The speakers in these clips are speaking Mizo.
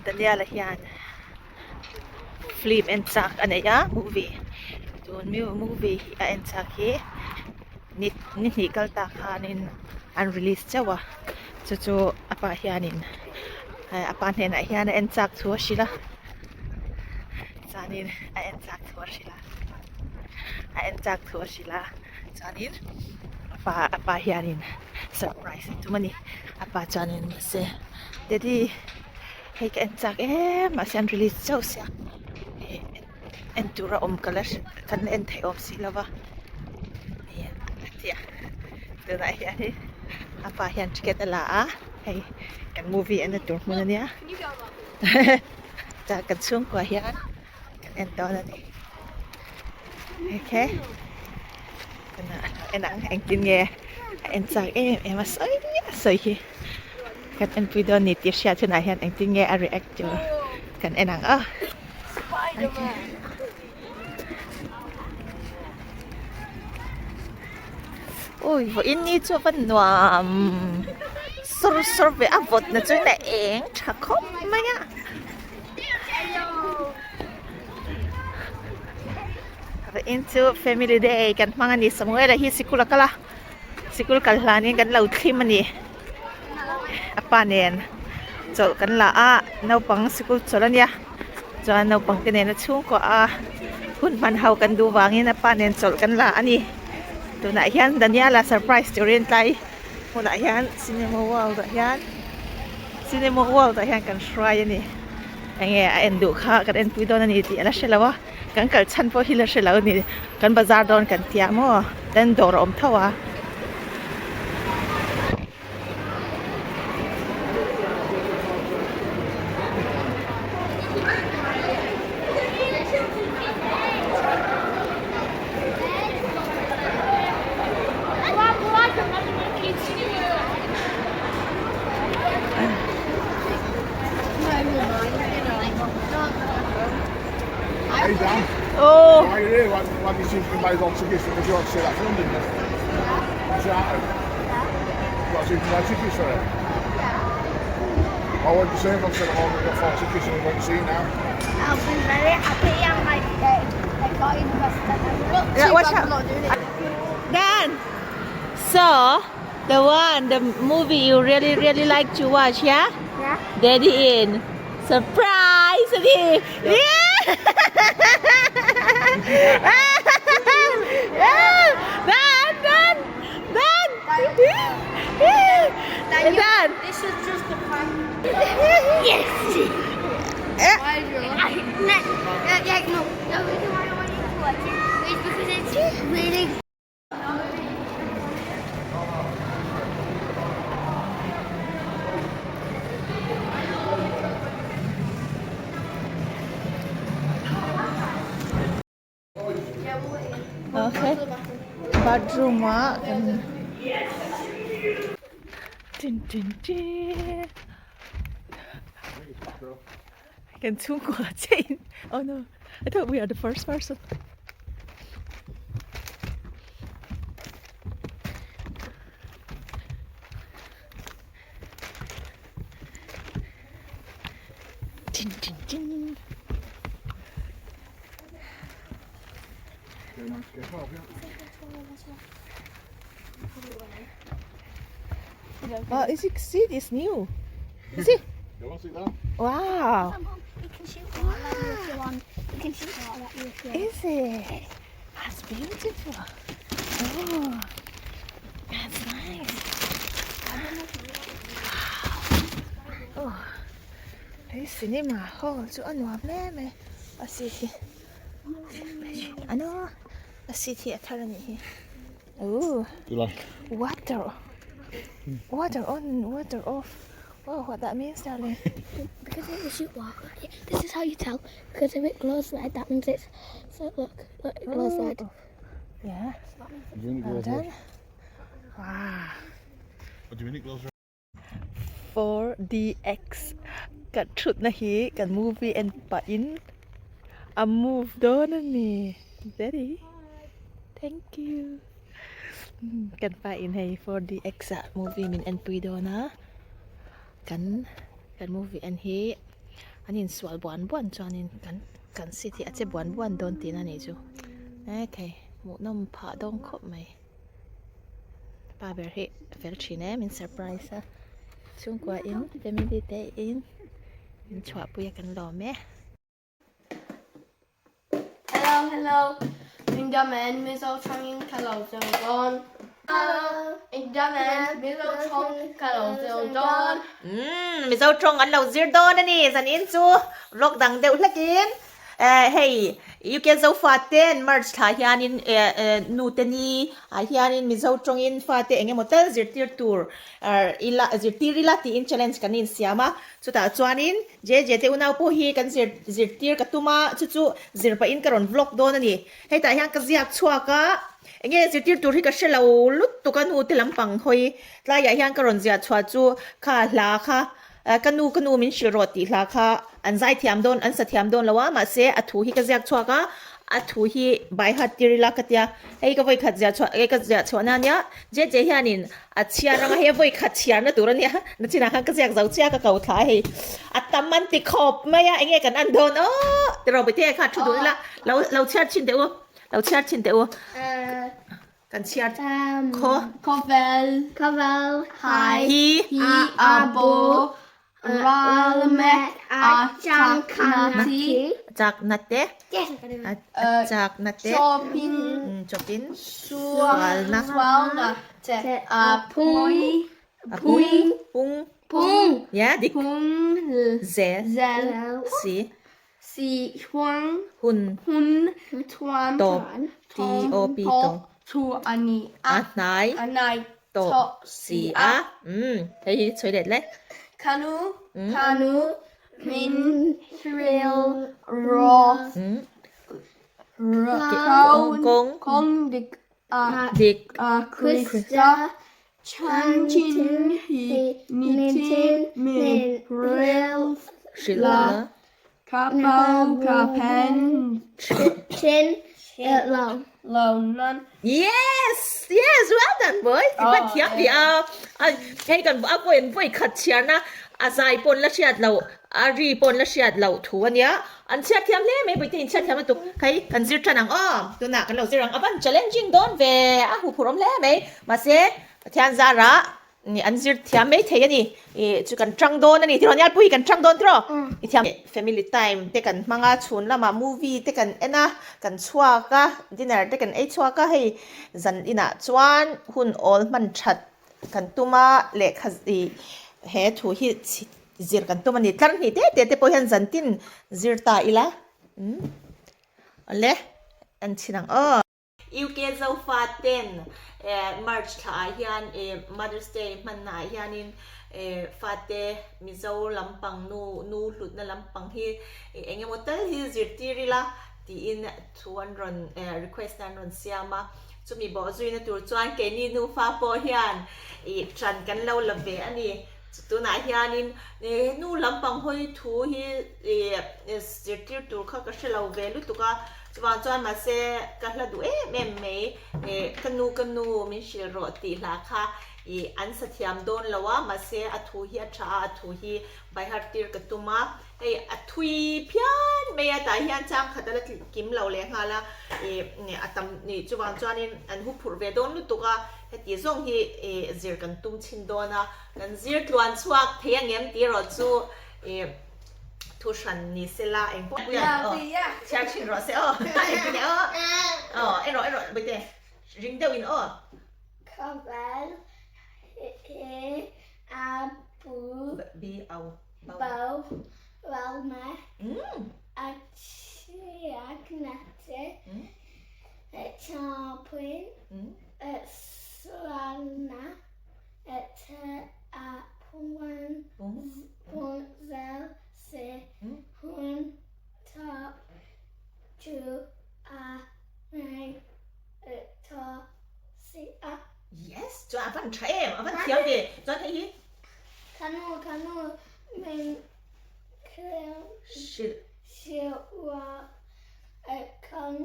Daniel-a hian film en chak a nei a movie tun movie hi a en chak hi ni ni hnih kal tak khanin an release chauh a chu chu a pa hianin a pa hnenah hian a en chak thu a hrilh a chuanin a en chak thu a hrilh a a en chak thu a hrilh a chuanin a pa a pa hianin surprise a tum a ni a pa chuanin mahse daddy hei ka en chak em mahse an release chauh sia ih en tur a awm ka la kan la en theih awm si lo va ih a ti a tunah hianin a pa hian ticket a la a hei kan movie en na tur hmun a nia tah kan chhungkua hian kan en dawn a ni okay tunah en ang engtin nge a en chak em em a sawi a sawi hi kan enpui dawn ni tih hriat hunah hian engtin nge a react tur kan en ang a okay ui vawiin ni chu a va nuam sawr sawr ve a vawt na chuan a eng tha khawp mai a. Vawiin chu family day kan hmang a ni Samuela hi sikul a kal a sikul kal hlanin kan lo thlim a ni a pa nen chawlh kan la a naupang sikul chawlh a nia chuan naupang te nena chhungkaw a hun hman ho kan duh vangin a pa nen chawlh kan la a ni tunah hian Daniela surprise turin tlai hmunah hian cinema world ah hian cinema world ah hian kan hruai a ni enge a en duh kha kan enpui dawn a ni tih a la hre lo a kan kal chhan pawh hi la hre lo a ni kan bazar dawn kan tia maw then dawr a awm tho a. Hey Dan. Oh. Why are you here? Why, why do you seem to buy all tickets because you want to see that film, didn't you? Yeah. Uncharted. Yeah. You want to see buy tickets for it? Yeah. Oh, what did you say if I said I've already got four tickets and we're going to see now? I'll be very happy and like I got in the best Yeah, watch out. Dan. So, the one, the movie you really, really like to watch, yeah? Yeah. Daddy in. Surprise! Yeah! Yeah! Dan, Dan, Dan! Dan! This is just a prank. Yes! Eh. Why is your no, yeah, no. The reason why I wanted to watch it is because it's really Okay. Bathroom ah kan tin tin tin kan chhungkua che in oh no I thought we are the first person. Tin tin tin. Oh, is it seat is new? Is it? You want to see that? Wow. You can shoot water at you if you want. You can shoot water at you if you want. Is it? That's beautiful. Oh, that's nice. Wow. Oh, hei cinema hall chu a nuam hle mai a seat hi ano a seat hi a thar a nih hi. Oh, water water on water off. Wow, what that means, darling? Because it will shoot water. This is how you tell. Because if it glows red, that means it's. So look, look, it glows Oh. red. Yeah. Do you mean it Well glows done. red? Wow. What do you mean it glows red? 4DX kan thutna hi kan movie en pahin a move dawn a ni daddy thank you kan pa in hei 4DX ah movie min enpui dawn a kan kan movie en hi. An insual buan buan chuanin kan kan seat hi a che buan buan dawn tihna a nih chu. Ekhei hmuhnawm phah dawn khawp mai. Pa ber hi a fel thin e min surprise a. Chhungkua in family te in min chhuahpui a kan lawm e. Hello, hello. Indamen Mizo tawngin ka lo zir dawn. Hello, Indamen Mizo tawng ka lo zir dawn. Umm, Mizo tawng an lo zir dawn a ni. Zanin chu vlog dang deuh hlekin eh hei UK Zofa ten March thla hianin eh eh nu te ni ah hianin Mizo tawngin fate eng emaw tal zirtir tur ila zirtir ila tiin challenge kan insiam a. Chutah chuanin JJ te unau pawh hi kan zir zirtir ka tum a, chu chu zir pahin ka rawn vlog dawn a ni. Hetah hian ka ziak chhuak a, enge zirtir tur hi ka hre lo lutuk a nu te lampang hawi tlaiah hian ka rawn ziah chhuah chu kha hla kha ka nu ka nu min hrilh rawh tih hla kha an zai thiam dawn an sa thiam dawn lo a, mahse a thu hi ka ziak chhuak a, a thu hi by heart tir ila ka tia, hei ka vawikhat ziah chhuah hei ka ziah chhuahna ania JJ hianin A chhiar anga hei a vawi khat chhiarna tur a nia, nachinah khan ka ziak zo chiah ka ko thla a hei. A tam an ti khawp mai a, enge kan an dawn aw tiraw Bawihte kha thu duh ila lo lo chhiar chhin teh u, lo chhiar chhin teh u. Kan chhiar khaw. Khawvel. Khawvel. Hai. Hi. Hi. A. Bo. Ralmek a chaknati. Chaknate. A chaknate. Chawpin. Chawpin. Sualna. Sualna te a pui. Pung. Pung. Pung. Yeah, dik. Pung. Zel. Zel. Si. Si huang. Hun. Hun. Tuam. Tawp. T O P tawp. Thu a ni a. A hnai. A hnai. Tawp si a. Umm hei hi chhui let le. Kanu kanu min hril rawh Kawng kawng dik a dik a Krista chanchin hi nitin min hril hrilh la. Ka bo ka pen Chin lo. Lo nan. Yes! Yes! Well done boy! Ti hman thiam tih a a hei kan a vawi an vawi khat chhiarna a zai pawn la hriat loh a ri pawn la hriat loh thu a nia an chhiar thiam hle mai Bawihte in chhiar thiam lutuk hei kan zir tan ang aw tunah kan lo zir ang a van challenging dawn ve a huphurh awm hle mai mahse Pathian zarah Ni an zir thiam mai thei a ni. I chu kan tang dawn a ni tiraw Nialpui hi kan tang dawn tiraw. I thiam family time te kan hmang a, chhun lamah movie te kan en a, kan chhuak a, dinner te kan ei chhuak a, hei zan inah chuan hun awl hman that kan tum a, lehkha i he thu hi zir kan tum a ni. Tlar hnih te te te pawh hian zan tin zir ta ila. Umm awle en chhin ang aw. UK Zofa ten March thla ah hian Mother's Day hmanna ah hianin fate Mizo lampang nu nu hlutna lampang hi eng emaw tal hi zirtir ila tiin thu an rawn request na an rawn siam a, chumi bawh zuina tur chuan keini nufa pawh hian ṭan kan lo la ve a ni. Tunah hianin nu lampang hawi thu hi zirtir tur kha ka hre lo ve lutuk a, chuvang chuan mahse ka hla duh em em mai ka nu ka nu min hrilh rawh tih hla kha an sa thiam dawn lo a, mahse a thu hi a tha a, a thu hi by heart tir ka tum a, hei a thui phian mai a, tah hian chang khat a la kim lo leh nghal a, a tam chuvang chuanin an hu phurh ve dawn lutuk a. Heti zawng hi zir kan tum chhin dawn a, kan zir tluan chhuak thei ang em tih erawh chu thu hran ni se la eng pawh puia aw chhiar chhin rawh se aw engtin nge aw aw erawh erawh bawihte ring deuh in aw. Khawvel hi a bu B au bo ral me a chiag na te. Chapin Sualna te a Pwn Zel Si Hwn Top Chu A Nai To Si A. Yes, chuan a van tha em, a van thiam ve, chuan hei hi. Ka nu, ka nu min Hrilh. Hrilh rawh. Kawng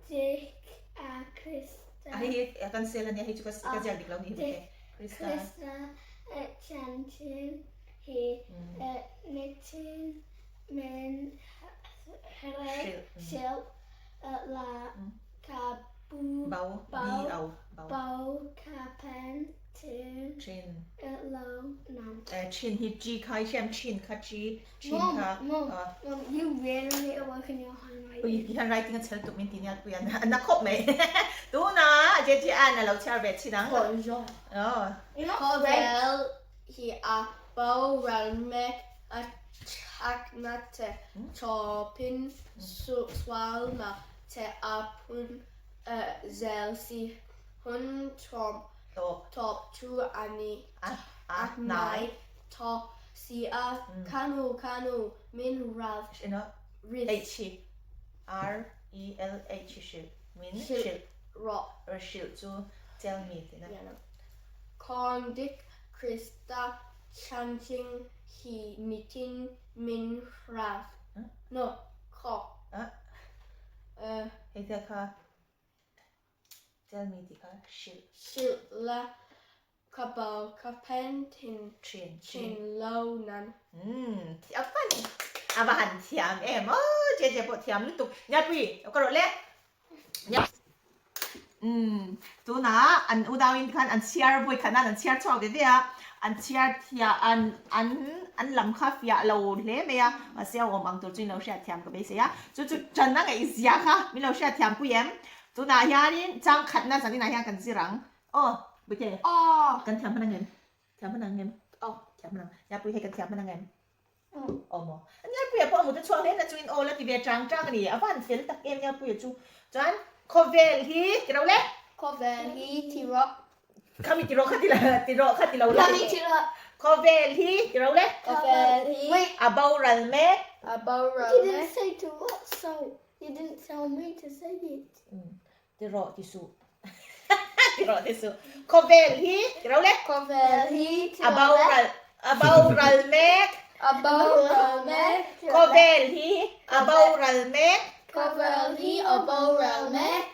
dik a Krista. A hei hi kan sel ania hei chu ka ziak dik lo ni hi Krista. Krista chanchin hi nitin. Nitin min hrilh la ka bu bo bo ka pen tin lo nan. Chin hi chi kha i hriam chin kha chi chin kha. Mum, mum, you really need to work on your handwriting. Ui, i handwriting a chhel tuk min ti nia pui a na khawp mai. Tunah JJ-a'n a lo chhiar ve chin ang. Aw. Khawvel hi a boral mek a chakna te chawpin sualna te a pun zel si. Hun tawp chu a ni a hnai tawh si a, Kanu, Kanu, min ral rith. H R E L H hrilh, min hrilh rawh. Hrilh chu tell me tihna. Khawndik Krista chanchin hi nitin min hral. No, khaw. Hei te kha tell me tih kha hrilh. Hrilh la ka bo ka pen thin thin lo nan. Umm a van a va han thiam em aw che che pawh thiam lutuk Niapui ka rawh le. Umm tunah an unauin khan an chhiar vawi khat nan an chhiar chhuak ve ve a, an chhiar thiah an an an lam kha fiah lo hle mai a, mahse a awm ang tur chu in lo hriat thiam ka beisei a, chu chu tan a ngaih zia kha min lo hriat thiam pui em? Tunah hianin chang khatna zaninah hian kan zir ang aw Bute kan thiam hman ang em? Thiam hman ang em? Aw thiam hman ang, Niapui hei kan thiam hman ang em? Aw maw. Nialpuia pawh a mut a chhuak hle na chuin aw la ti ve chang chang a ni. A van fel tak em Nialpuia chu. Chuan khawvel hi ti ro le. Khawvel hi ti rawh. Khami ti rawh kha ti la ti rawh kha ti lo la. Khami ti rawh. Khawvel hi ti ro le. Khawvel hi. A boral mek. A boral mek. You didn't say to what so you didn't tell me to say it. Ti rawh ti suh. Ti rawh ti suh. Khawvel hi ti ro le. Khawvel hi ti ro le. A boral a boral mek. A boral mek. Khawvel hi a boral mek. Khawvel hi a boral mek.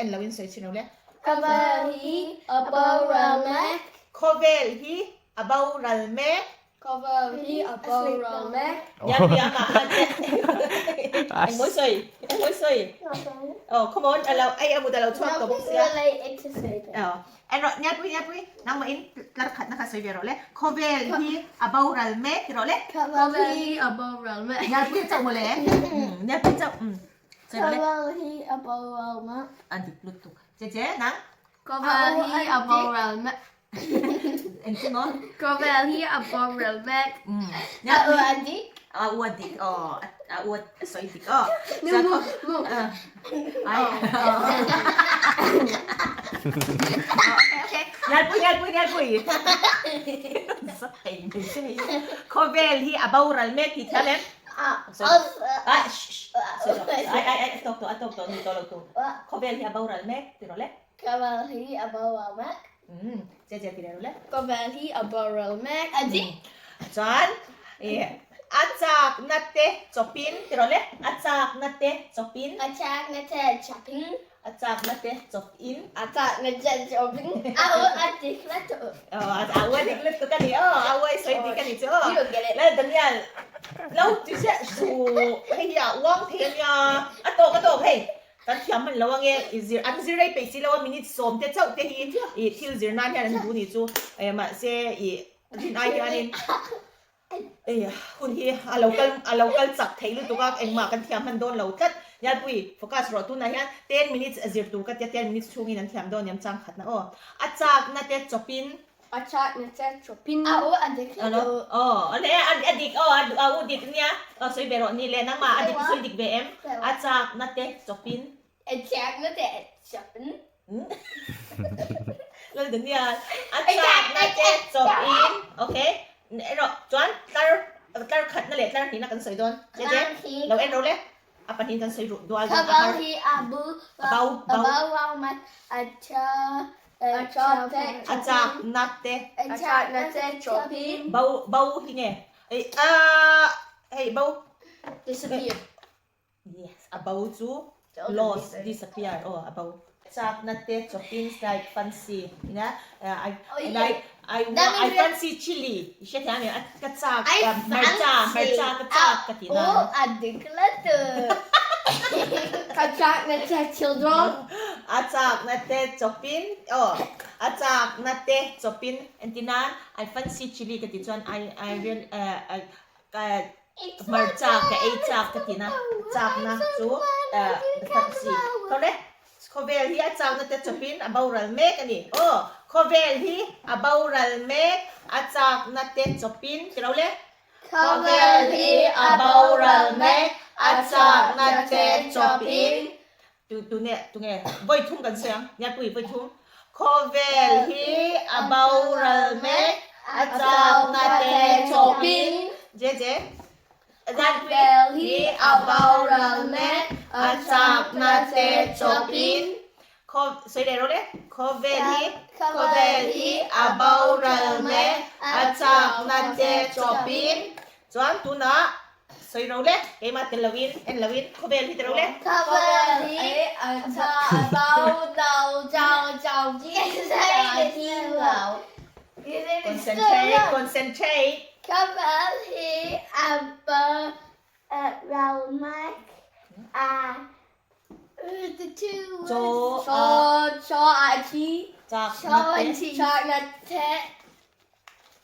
En lo in sawi chhin ro le. Khawvel hi a boral mek. Khawvel hi a boral mek. Khawvel hi a boral mek. Nya pia ma ha che. Engmawi sawi? Engmawi sawi? Oh, come on, alo ai amu da lo chuak to bawk sia. Oh, en rawh nya pui nya pui nangmah in tlar khat na kha sawi ve rawh le. Khawvel hi a boral mek ti rawh le. Khawvel hi a boral mek. Nya pui chauh mawle. Nya pui chauh. Sawi rawh le. Khawvel hi a boral mek. A dik lutuk. Che che nang. Khawvel hi a boral mek. Engtin maw? Khawvel hi a boral mek. A u a dik. A u a dik aw. A u a sawi dik aw. Nu mu mu. Ai. Okay okay. Ngalpui ngalpui ngalpui. Sathei mai che hei. Khawvel hi a boral mek tih thiam em? Ah shh. Ai ai ai a tawk tawh a tawk tawh ni tawh lo tu. Khawvel hi a boral mek ti rawh le. Khawvel hi a boral mek. Umm, che che ti leh rawh le. Khawvel hi a boral mek. A dik. Chuan i a chakna te chawpin ti rawh le. A chakna te chawpin. A chakna te chawpin. A chakna te chawpin. A chakna te chawpin. A u a dik lutuk. Aw, a u a dik lutuk a ni aw. A u a sawi dik a ni chu aw. You don't get it. Le Daniel, lo ti chiah suh. Hei hi a uang thei a nia. A tawk a tawk hei. Kan thiam hman lo ange, i zir an zir rei peih si lo a, minute sawm te chauh te hi i thil zir nan hian an duh ni chu mahse i rin ai hianin ei hun hi a lo kal a lo kal chak theih lutuk a, engmah kan thiam hman dawn lo tlat. Nialpui focus rawh tunah hian ten minutes zir tur ka tia ten minutes chhungin an thiam dawn niam chang khatna aw. A chakna te chawpin A chakna che chawpin. A u a dik Alo aw a le a dik aw a u dik nia aw sawi ve rawh ni le nangmah a dik sawi dik ve em a chakna te chawpin. A chakna te chawpin. Lal Daniel a chakna te chawpin okay erawh chuan tlar tlar khatna leh tlar hnihna kan sawi dawn che che lo en ro le a pahnih kan sawi dual dawn a har Khabar hi a bu a bo a bo rau mai a cha A chakna te. A chakna te chawpin. Bo bo hi nge? Ei a hei bo. Disappear. Yes, a bo chu lost, disappear aw a bo. Chakna te chawpin like fancy ina like I want I fancy chili i hre thiam em ka chak hmarcha hmarcha ka chak ka ti nan. A dik la tu. Ka chak na che children. A chak na te chawpin aw a chak na te chawpin entir nan I fancy chili ka ti chuan I I real ka hmarcha ka ei chak ka ti na chak na chu fancy khawle Khawvel hi a chakna te chawpin a boral mek a ni. Aw, khawvel hi a boral mek, a chakna te chawpin, ti lo le? Khawvel hi a boral mek, a chakna te chawpin. Tu, tu ne, tu nge? Vawi thum kan sawi ang, Niapui, vawi thum. Khawvel hi a boral mek, a chakna te chawpin. Jeje. Khawvel hi a boral mek, a chakna te chawpin. Sawi leh rawh le. Khawvel hi Khawvel hi a boral mek, a chakna te chawpin. Chuan tunah sawi ro le, keimah tel loin, en loin, khawvel hi ti ro le. Khawvel hi a Concentrate, concentrate. Khawvel hi a boral mek a the two words. Chaw a Chaw a thi Chak na te Chak na te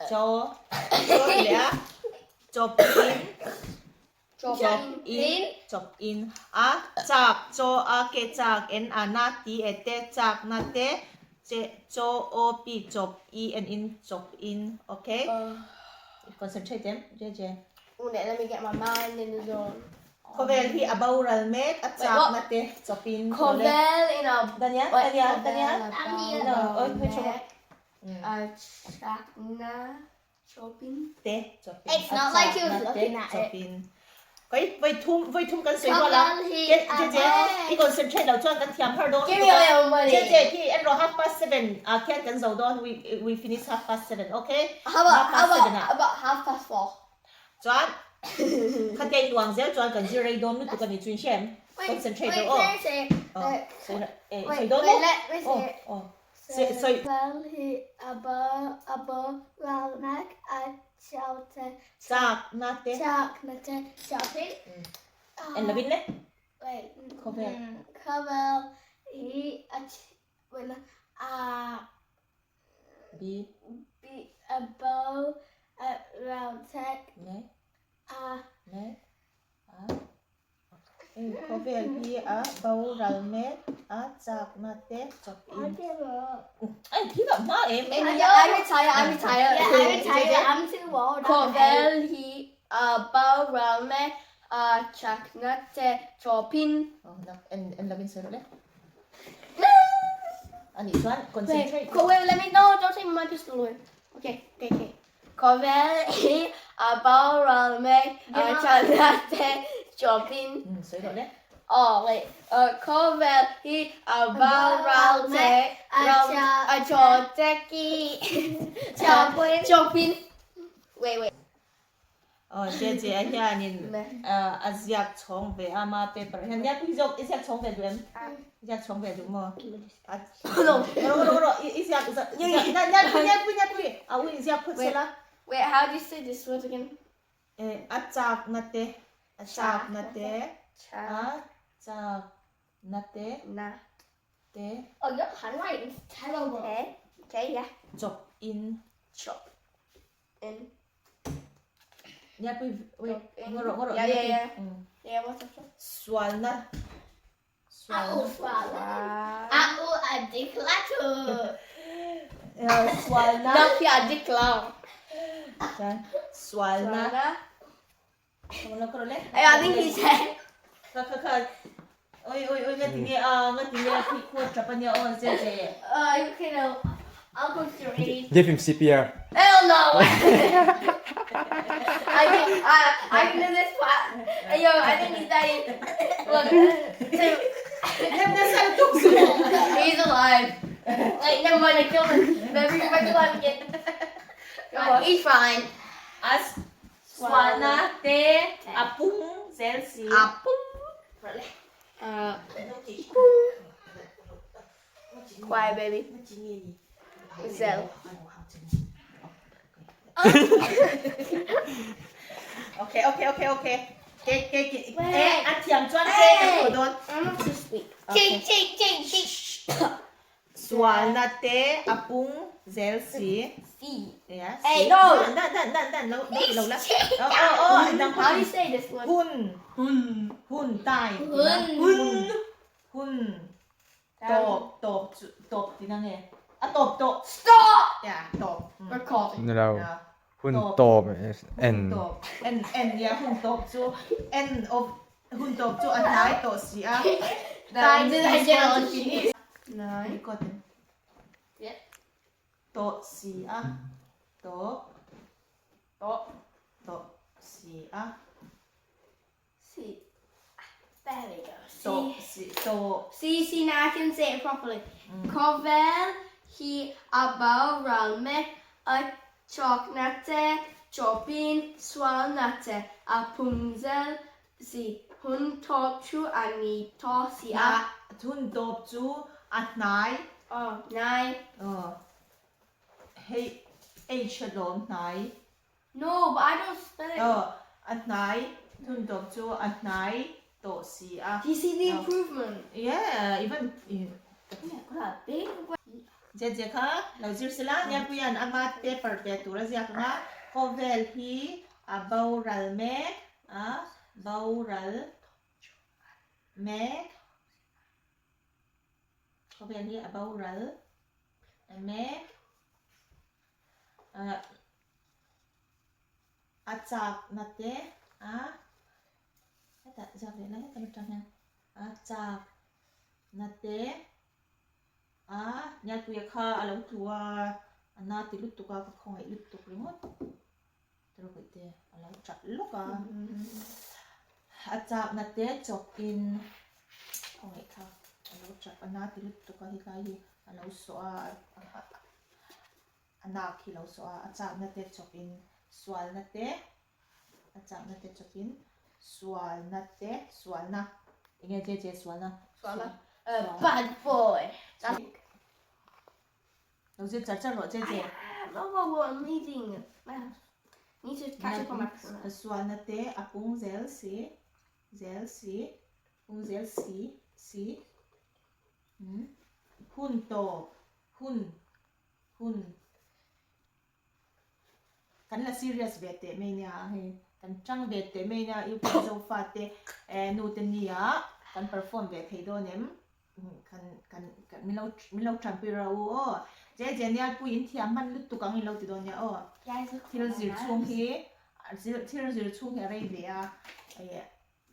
Chaw chaw leh a chawp in Chawp in chawp in a chak chaw a ke chak en a na ti e te chak na te che chaw o pi chawp i en in chawp in okay concentrate em je je. Wait, let me get my mind in the zone. Khawvel hi a boral mek a chak na te chawp in. Khawvel in a Daniel Daniel Daniel no oi a chak na Chawpin. Te chawpin. It's not like he was looking at it. Chawpin. Kai voi thum voi thum kan soi rual a. Ke je je i concentrate lo chuan kan thiam har dawn. Give me all your money. Je je khi en ro 7:30 a khian kan zo dawn we we finish 7:30 okay. How about how about how about 4:30? Chuan khatia in uang zel chuan kan zir rei dawn lutuk ani chu in hria em? Concentrate rawh aw. Wait, Soi soi dawn maw? Aw aw. Soi. Khawvel hi a boral mek a chaute. Chakna te. Chakna te chawpin. En lovin le. Wait. Khawvel. Khawvel hi a wait a B. B a boral tek Me. a Me. A. Hei khawvel hi a boral mek a chakna te chawp in ai thi loh hma em em I'm retired I'm retired Yeah I'm retired I'm too old Khawvel hi a boral mek a chakna te chawp in Oh no en en lovin sawi rawh le Ani chuan concentrate Wait wait let me no don't take my pistol away Okay okay okay Khawvel hi a boral mek a chakna te chawpin. Sawi rawh le. Oh wait Khawvel hi a boral mek a chawteki chawpin. Wait wait. Aw Jeje a hianin a ziak chhawng ve a ma paper hian nia pui zawk i ziak chhawng ve duh em? Ziak chhawng ve duh maw? Rawh rawh rawh i ziak nia nia pui nia pui nia pui a u in ziak phawt sela. Wait how do you say this word again? A chak na te a chak na te a chak na te na te Oh your handwriting is terrible. Okay okay yeah. Chawp in chawp in Nia pui wait ngaw rawh ngaw rawh Yeah yeah yeah yeah what's up Sualna Sualna A u a dik la chu. Sualna Nang hi a dik lo. Sualna I think he said. Kha kha kha oi oi oi ngati nge a ngati nge a thi khuat tap ania aw zia zia e. Okay no I'll go straight. Give him CPR. Hell no. I can I I can do this part. Yo, I think he's dying. Look, two. He's alive. Wait, never mind. I killed him. Maybe he's back alive again. He's fine. As Sualna te a pung zel si. A pung. Quiet baby. Zel. Okay okay okay okay. Ke ke ke e a thiam chuan ke kan thaw dawn. I'm not too sweet. Okay. Sualna te a pung zel si. C. Yeah, Hey, si. no. Dan dan dan dan lo lo lo la. Oh oh oh nang How do you say this one? Hun hun tai. Hun. Hun hun tawp tawp chu tawp tih na nge a tawp tawh Stop yeah tawp recording. Ni lo. Yeah. Hun Tawp. tawp Hun en. tawp en en yeah hun tawp chu en of hun tawp chu a hnai tawh si a time is going to finish. Nine. Record. Yeah. Tawh si a tawp tawh tawh si a. C. There we go. C. Tawh si tawh. C, C, now I can say it properly. Khawvel hi a boral mek a chakna te chawpin sualna te a pung zel si. Hun tawp chu a ni tawh si a. Hun tawp chu a hnai. Oh, hnai. Aw. Hei H a lawm hnai. No, but I don't spell it. Aw, a hnai thun tawp chu a hnai tawh si a. Do you see the improvement? Yeah, even Zia zia kha lo zir sela Nianpuian ama paper pe tur a ziak ang a, khawvel hi a boral mek a, boral mek, khawvel hi a boral mek. A chak na te a hetah ziak leh lai hetah atang hian a chak na te a Nialpuia kha a lo tlu a a na ti lutuk a ka khawngaih lutuk ringawt tawrh te a lo chat lawk a a chak na te chawp in khawngaih kha a lo chat a na ti lutuk a helai hi a lo sawh a. A nak hi lo sawh a, a chakna te chawpin sualna te, a chakna te chawpin sualna te, sualna, eng nge JJ sualna? Sualna, bad boy. Lo zir char char rawh JJ. Oh, oh, oh, I'm leaving. Need to catch up on my Sualna te a pung zel si, zel si, pung zel si, si. Hun tawp, hun, hun. Kan la serious ve teh mai nia hei, kan tang ve teh mai nia U P Zofa te nu te nia kan perform ve thei dawn em kan kan min lo min lo tanpui rawh u aw. Je je nia pui in thiam hman lutuk ang in lo ti dawn nia aw. Thil zir chhung hi thil zir chhung hi a rei ve a.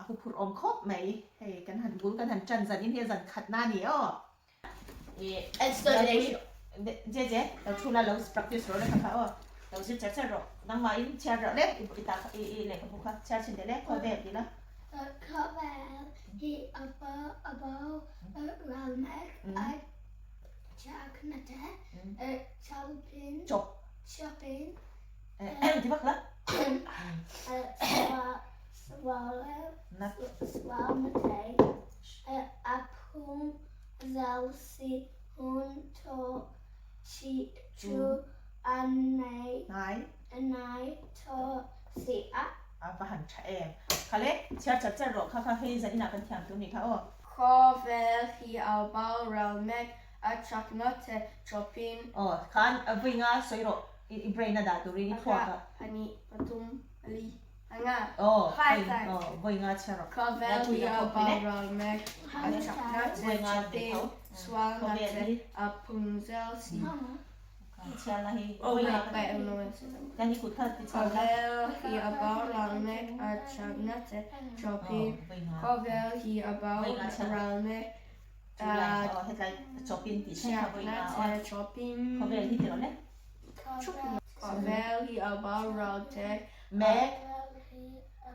A huphurh awm khawp mai. Hei kan han bul kan han tan zan in hi a zan khat na a ni aw. Je je lo thu la lo practice rawh le kha kha aw. Lo zir char char rawh. Nangmah in chhiar rawh le i ta i i lehkhabu kha chhiar chhin teh le khawvel ti la. Khawvel hi a bo a bo ral mek a chakna te chawpin Chawp. chawpin Ti vak la. A va han tha em. Kha le, chhiar char char rawh kha kha hei zan inah kan thiam tur nih kha aw. Khawvel hi a boral mek a chakna te chawpin. Aw, khan a vawi nga sawi rawh i brain a dah turin i thluak a. Pahnih, pathum, pali. Anga. Aw, Five times. aw, vawi nga chhiar rawh. Khawvel hi a boral mek a chakna che Vawi nga chawpin tho. sualna Khawvel che hi. a pung zel si. Chhiar na hi. Oh Vawi wait, nga wait, I'm not gonna Kan i kut kha ti chho la. Khawvel hi a boral mek a chakna che chawpin Aw, vawi nga. Khawvel hi a Vawi nga chhiar. boral mek Chu a lai aw, hetlai chawpin tih thleng kha vawi chakna nga aw. che chawpin Khawvel hi ti rawh le. Khawvel hi a boral te Mek.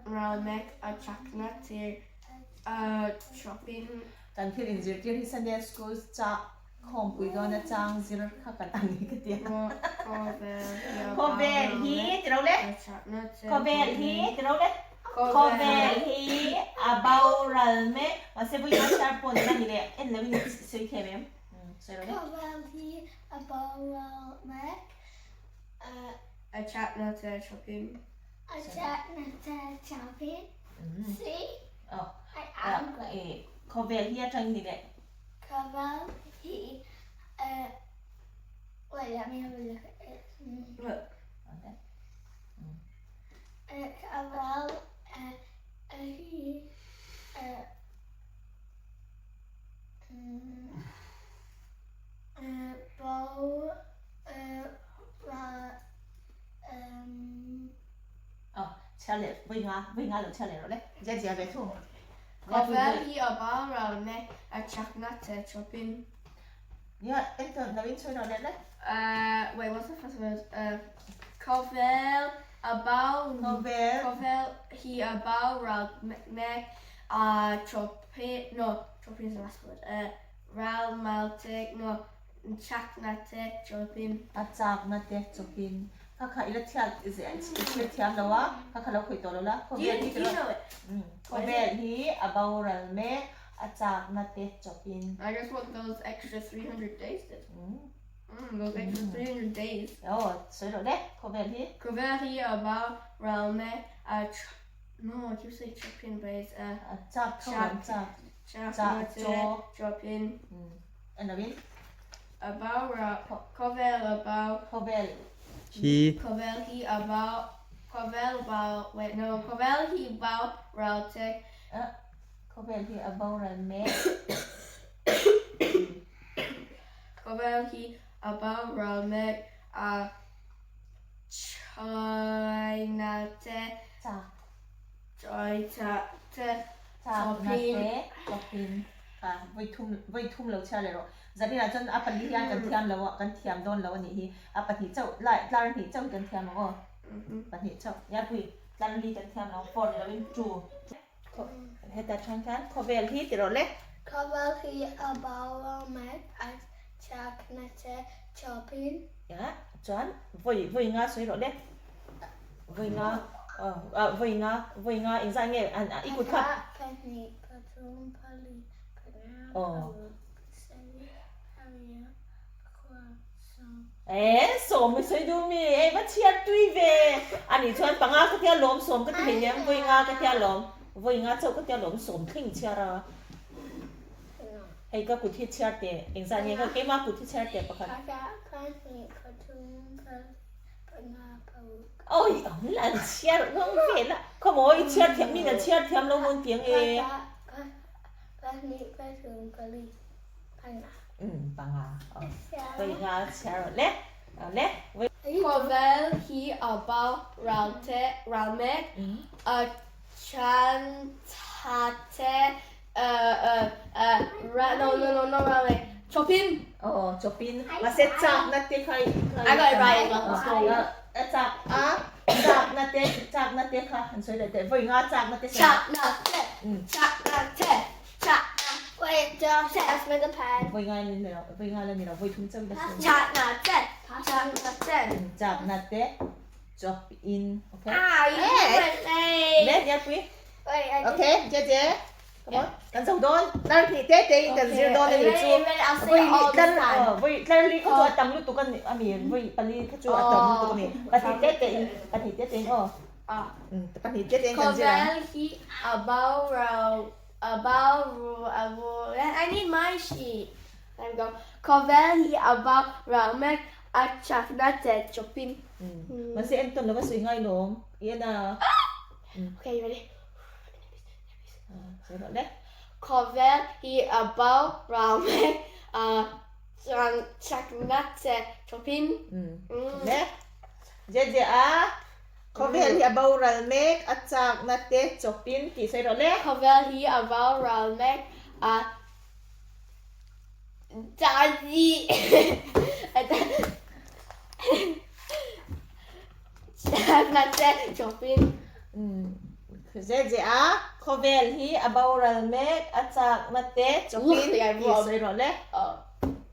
Ral mek a chakna te a chawpin. Kan thil inzirtir hi Sunday School chah khawmpui dawn a chang zir kha kan ang hi ka tia. Khawvel hi ti ro le. Khawvel hi ti ro le. Khawvel hi a boral mek. Mahse vawiin a chhiar pawh ni la ni le en lo in sawi thiam em? Sawi ro le. Khawvel hi a boral mek a. A chakna te chawpin. A chakna te chawpin. See? Oh. I am great. Khawvel hi atang ni leh. Khawvel hi uh, wait, let me have a look at it. Look. Okay. Khawvel uh, hi uh, uh, bo uh, ra um, Ờ, chhiar leh vawi nga, vawi nga lo chhiar leh rawh le. Zia zia ve thung. Khawvel hi a boral mek a chakna te chawpin. Nia, entawn lo in chhui rawh leh le. Uh, wait, what's the first word? Uh, Khawvel a bow Khawvel. Khawvel hi a boral mek a chawpin, no, chawpin is the last word. Uh, ral maltek, no, chakna te chawpin. A chakna te chawpin. Kha kha ila thiat i chhiat thiam lo a, kha kha lo khawih tawh lo la. Khawvel hi Khawvel hi a boral mek a chakna te chawpin. I guess what those extra 300 days did. Mm, those extra 300 days. Aw, sawi rawh le, khawvel hi. Khawvel hi a boral mek a No, I keep saying chawpin but it's a A chak tho lam chak. Chakna te chawpin. En lovin. A boral khawvel a bo. Khawvel. Hi. Khawvel hi a bo khawvel bo wait no khawvel hi boral tek. Khawvel hi a boral mek. Khawvel hi a boral mek a China te Chak. China te Chakna te chawpin kha vawi thum vawi thum lo chhiar leh rawh. Zaninah chuan a pali hian kan thiam lo a, kan thiam dawn lo a nih hi. A pahnih chauh lai tlar hnih chauh hi kan thiam ang aw. Pahnih chauh. Yapui tlar li kan thiam lo ang four ni lovin two. Heta chang khian khawvel hi ti rawh le. Khawvel hi a boral mek a chakna che chawpin. Ya chuan vawi vawi nga sawi rawh le. Vawi nga ah vawi nga vawi nga engzah nge an i kut kha. Pakhat, pahnih, pathum, pali, panga, paruk, sarih, pariat, pakua, sawm. E sawm i sawi duh mi e va chhiar tui ve ani chuan panga ka tia lawm sawm ka ti hei nia vawi nga ka tia lawm vawi nga chauh ka tia lawm sawm thleng chhiar a hei ka kut hi chhiar teh engzah nge ka keimah kut hi chhiar teh pakhat Awi ang an chhiar uang vel a khawmaw i chhiar thiam min an chhiar thiam lo mawn tiang e. Panga Vawi nga chhiar rawh le le vawi. Khawvel hi a boral te ral mek a chan tha te no no no no ral mek chawpin. Aw chawpin mahse chakna te kha I got it right a chak a chakna te chakna te kha an sawi leh teh vawi nga chakna te chakna te chakna te Wait, Josh, pass me the pen. Vawi nga ni lo, vawi nga la ni lo, vawi thum chauh la sawi. Chakna te, chakna te. Chakna te, chop in, okay? Ah, you went late. Le, ya pui. Wait, I Okay, je je. Come on. Kan zo dawn. Tlar hnih te te in kan zir dawn ani chu. Vawi li tlar vawi tlar li kha chu a tam lutuk ani ami vawi pali kha chu a tam lutuk ani. Pahnih te te in, pahnih te te in aw. Pahnih te te in kan zir ang. Khawvel hi a boral About I need my sheet. There we go. Khawvel hi a boral mek a chakna te chawpin. Mahse entawn lova sawi ngai lawm i en a. Okay, you ready? Sawi rawh le. Khawvel hi a boral mek a chakna te chawpin. Le. Je je a. Khawvel hi a boral mek, a chakna te chawpin tih sawi rawh le. Khawvel hi a boral mek, a chakna te chawpin. Zet zeh a, khawvel hi a boral mek, a chakna te chawpin tih sawi rawh le.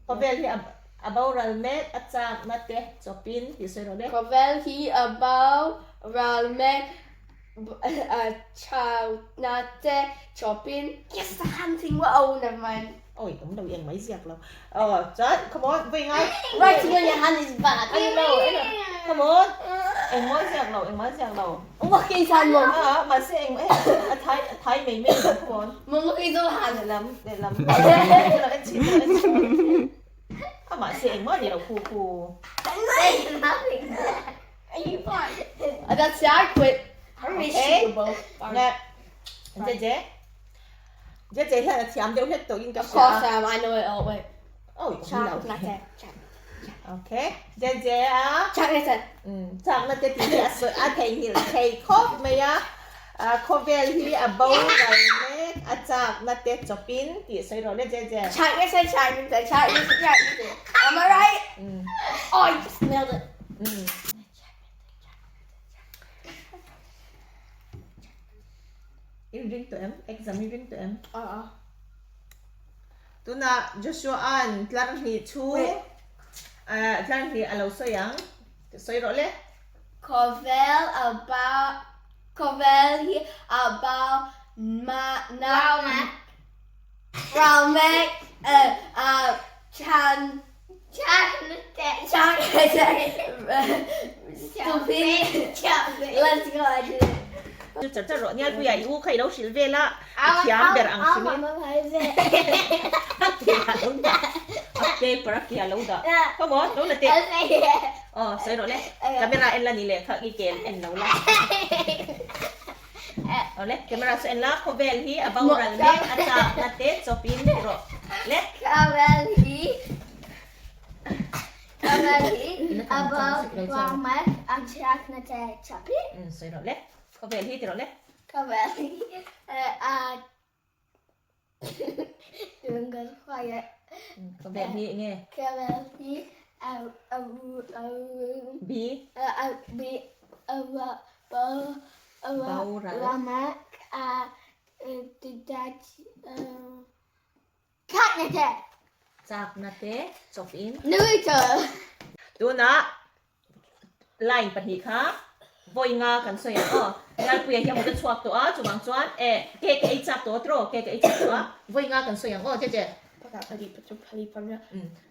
Khawvel hi a. A boral mek, a chakna te chawpin tih sawi rawh le. Khawvel hi a boral mek, a chakna te chawpin. Yes, the hand thing, oh, never mind. Oi, awm lo eng mai ziak lo. Aw, chuan, come on, vawi ngai. Writing on your hand is bad. Ani lo, come on. Engmaw ziak lo, engmah ziak lo. Look at his hand, Mum. A, mahse eng a thai a thai mai mai lo come on. Mum, look at his other hand. Lehlam, lehlam. Lo en chhin, lo en chhin. A mahse engmah ni lo khu khu. There's nothing there. Are you fine? That's it, I quit. Okay. Nge, Jeje. Jeje hian a thiam deuh hlek tawhin ka Of hria. course I am, I know it all. Wait. Oh, Chak na te. Chak. Okay. Jeje a. Chak na te. Chak na te tih hi a sawi a theihnghilh thei khawp mai a. Khawvel hi a bo ral mek a chak na te chawpin tih sawi rawh le Jeje. Chak na te, chak na te, chak na te, chak na te. Am I right? Oh, I just nailed it. In ring tawh em? Exam i ring tawh em? Uh-uh. Tunah Joshua-a'n tlar hnih chhung tlar hnih a lo sawi ang. Sawi rawh le. Khawvel a ba khawvel hi a ba ma na Raumek a chan chan stupid let's go I did it. Chu char char rawh Nialpuia i u kha i lo hrilh vel a i thiam ber ang hrimin a ke a lo dah a paper a ke a lo dah come on lo la teh aw sawi rawh le camera en la ni leh kha i ke en lo la. Awle, camera chu en la, khawvel hi a boral mek a chakna te chawpin ti rawh le. Khawvel hi Khawvel hi a boral mek a chakna te chawpin. Um, sawi rawh le. Khawvel hi ti rawh le. Khawvel hi a Dwi'n gwybod chwaer. Khawvel hi enge? Khawvel hi a a a B a B a bo a Boral. Ramek a dad Chakna te. Chakna te chawp in. Nuito. Tunah Line pahnih kha vawi nga kan sawi ang aw. Lalpuia hi a mut a chhuak tawh a, chuvang chuan eh cake a ei chak tawh tiraw, cake a ei chak tawh a, vawi nga kan sawi ang aw Jeje.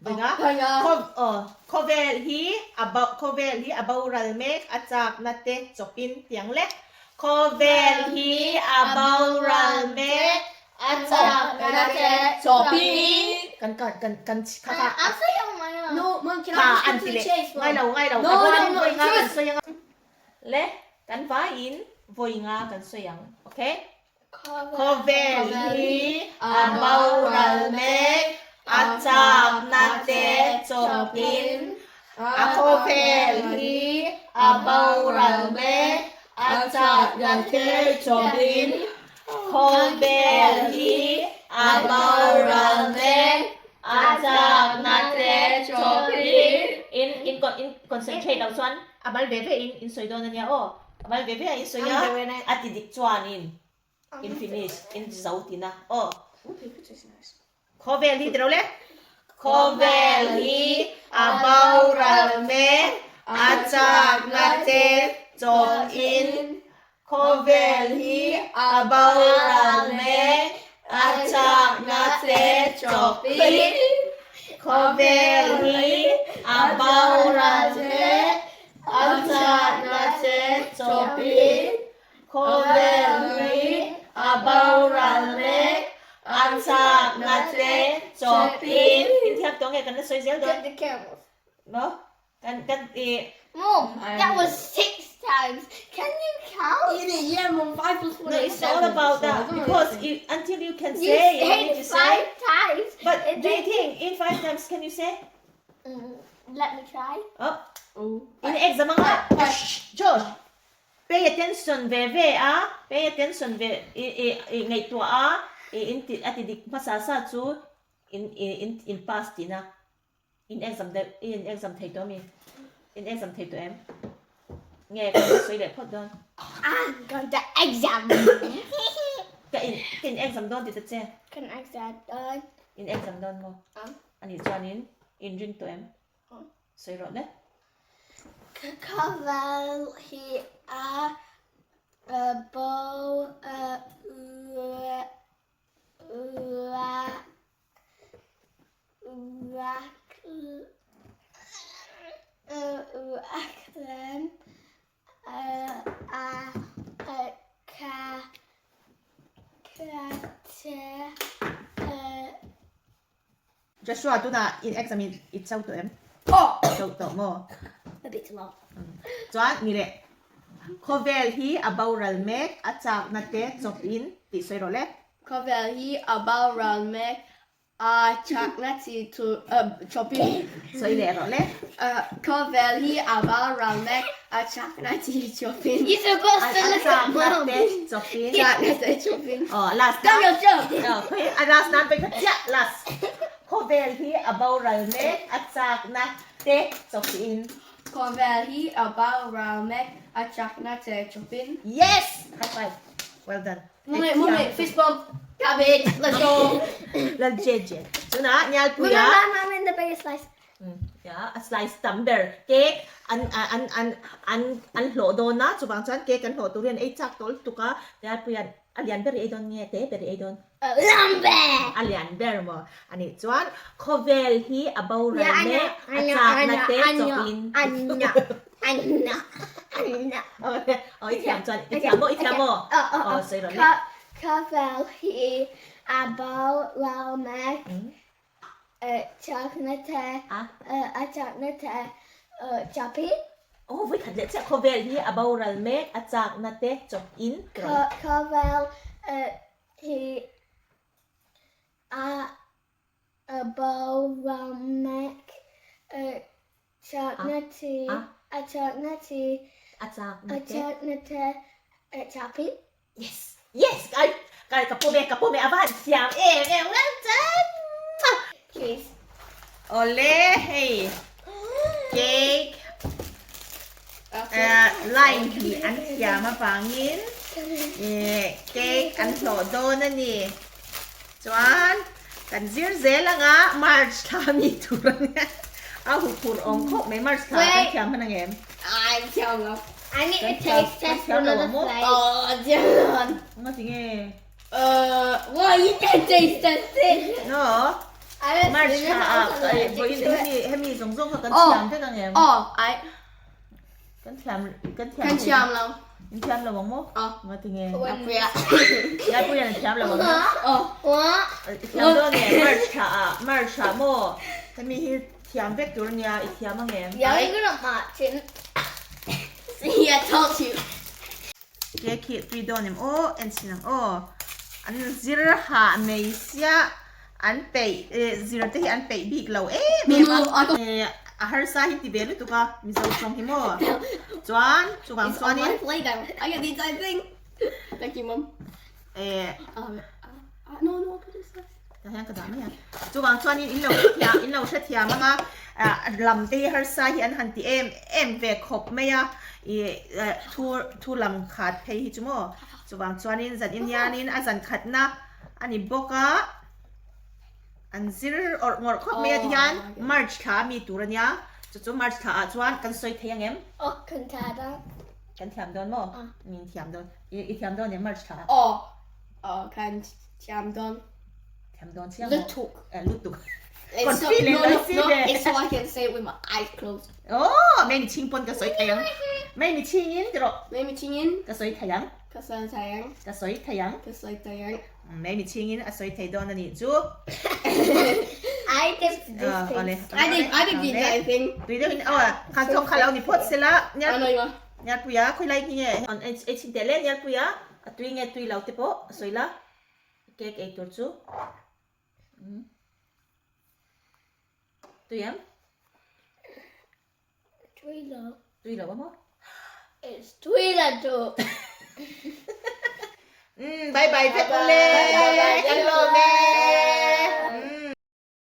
Vawi nga. Khaw aw khawvel hi a bo khawvel hi a boral mek a chakna te chawpin tiang lek. Khawvel hi a boral mek A chak na te chawpin kan kan kan kan kha kha A sawi ang mai a. No, mom, can kha I just an go to ti the leh chase, ngai mom? lo ngai lo No, a no, rualin no, vawi nga kan just sawi ang a le kan vaiin vawi nga kan sawi ang okay Khawvel hi a boral mek a chak na te chawpin a khawvel hi a boral mek a chak na te chawpin Khawvel hi a boral mek, a chakna te chawpin. In in in concentrate loh chuan a mal ve ve in in sawi dawn a nia aw. A mal ve ve a in sawi a, a ti dik chuanin in finish in zo tina aw. Khawvel hi tiro le. Khawvel hi a boral mek, a chakna te chawp in. Khawvel hi a boral mek, a chakna te chawp in. Khawvel hi a boral mek, a chakna te chawp in. Khawvel hi a boral mek, a chakna te chawpin. In thiam tawh nge kan la sawi zel dawn? Get the camels. Maw? Kan kan i. Mom, that was 6 times. Can you count? Yeah, mom, 5 plus 1 No, is it's all 7. about that because you, until you can say, You you need to said say. 5 times. But do you think in 5 times can you say? Let me try. Oh. In exam anga. Shh, Josh. Pay attention ve ve a, pay attention ve i i i ngaihtuah a, i in ti a ti dik hmasa sa chu in i in in pass tihna in exam deuh i in exam thei tawh ami? In exam thei tawh em? Nge ka sawi leh phawt dawn? I'm going to exam. Ka in ka in exam dawn ti ta che. Kan exam dawn. In exam dawn maw? Anih chuanin in ring tawh em? Sawi rawh le. Ka khawvel hi a bo raglen. Te uh Joshua tunah in exam in i cho tawh em? Aw! Cho tawh maw? A bit long. Chuan mi leh khawvel hi a boral mek a chakna te chawp in tih sawi rawh le. Khawvel hi a boral mek A chakna chi chu chawpin. Sawi leh rawh le. Khawvel hi a boral mek a chakna chi chawpin. You supposed to look at mom. A chakna te chawpin. Chakna te chawpin. Aw last na. Aw khawi a last nan pawh kha chiah last. Khawvel hi a boral mek a chakna te chawpin. Khawvel hi a boral mek a chakna te chawpin. Yes! High five. Well done. Mummy, mummy, fist bump, cabbage, let's go. Lal jeje. Chuna nyal puia. Mum, I'm in the biggest slice. Ya, a slice tam ber. Cake an an an an an hlawh dawn na chuwang chuan cake an hlawh tur hian ei chak tawlh tuk a. Nyal puia a lian ber i ei dawn nge te ber i ei dawn. Lamber. A lian ber maw. Ani chuan khawvel hi a boral mek a chakna te chawpin. Anna, anna, anna. Aw i thiam chuan i thiam maw i thiam maw? Aw sawi rawh le. Khawvel hi a boral mek a chakna te a chakna te chawpin. Aw vawi khat leh chiah khawvel hi a boral mek a chakna te chawpin. Khawvel hi A a boral mek a chakna te a chakna te a chakna a chakna te a chapin. Yes yes kai kai ka pawm e ka pawm e a va han thiam em em well done. Cheese. Awle hei cake line hi an thiam avangin cake an hlawh dawn a ni. Chuan kan zir zel anga March thla mi tur a nia. A huphurh awm khawp mai March thla kan thiam hman ang em? Ai thiam lo. I need to taste test Kan thiam lo another ang maw? plate. Oh, thiam. Nga ti nge? Well, you can taste test it. No. I March don't thla know ah how to vawiin do it. hemi hemi zawng zawng kha kan Oh. thiam vek ang em? Oh, I Kan thiam kan thiam kan thiam lo. In thiam lo ang maw? Oh. Nga ti nge? Puia. Ngai puia an thiam lo ang maw? Oh. What? I thiam dawn nge March thla ah March ah maw? Hemi hi thiam vek tur ania i thiam ang em? Yeah, we're gonna march in. See, I told you. Cake hi tui dawn em aw en chhin ang aw. An zir hah mai sia an peih zir te hi an peih bik lo em em a. A harsa hi ti ve lutuk a Mizo tawng hi maw. Chuan chuvang chuanin. Tah hian ka dah mai a. Chuvang chuanin in lo hrethiam in lo hrethiam ang a, lam te hi harsa hi an han ti em em ve khawp mai a, ih thu thu lam khat phei hi chu maw. Chuvang chuanin zan in hianin a zan khatna a ni bawk a, an zir awrh ngawrh khawp mai a tihian March thla a mi tur a nia, chu chu March thla ah chuan kan sawi thei ang em? Aw kan thiam dawn. Kan thiam dawn maw? Min thiam dawn. I thiam dawn em March thla ah? Aw aw kan thiam dawn. Thiam dawn chiang maw? Lutuk. Eh lutuk. It's so, Confident no, no, lai si no, ve. it's so I can say it with my eyes closed. Oh, mei mi chhing pawn ka sawi thei ang. Mei mi chhing in ti rawh. Mei mi chhing in. Ka sawi thei ang. Ka sawi thei ang. Ka sawi thei ang. Ka sawi thei ang. Mei mi chhing in a sawi thei dawn a nih chu. I did this thing. I did, I did the entire thing. Tui deuh in, oh, khan thawk kha lo ni phawt sela. I know you are. Nialpuia, khawi lai nge? Ei chhin teh le Nialpuia, a tui nge tui lo te pawh a sawi la. Cake ei tur chu tui em? Tui lo. Tui lo a maw? It's tui la tu. Bye bye vek ule. Kan lawm e.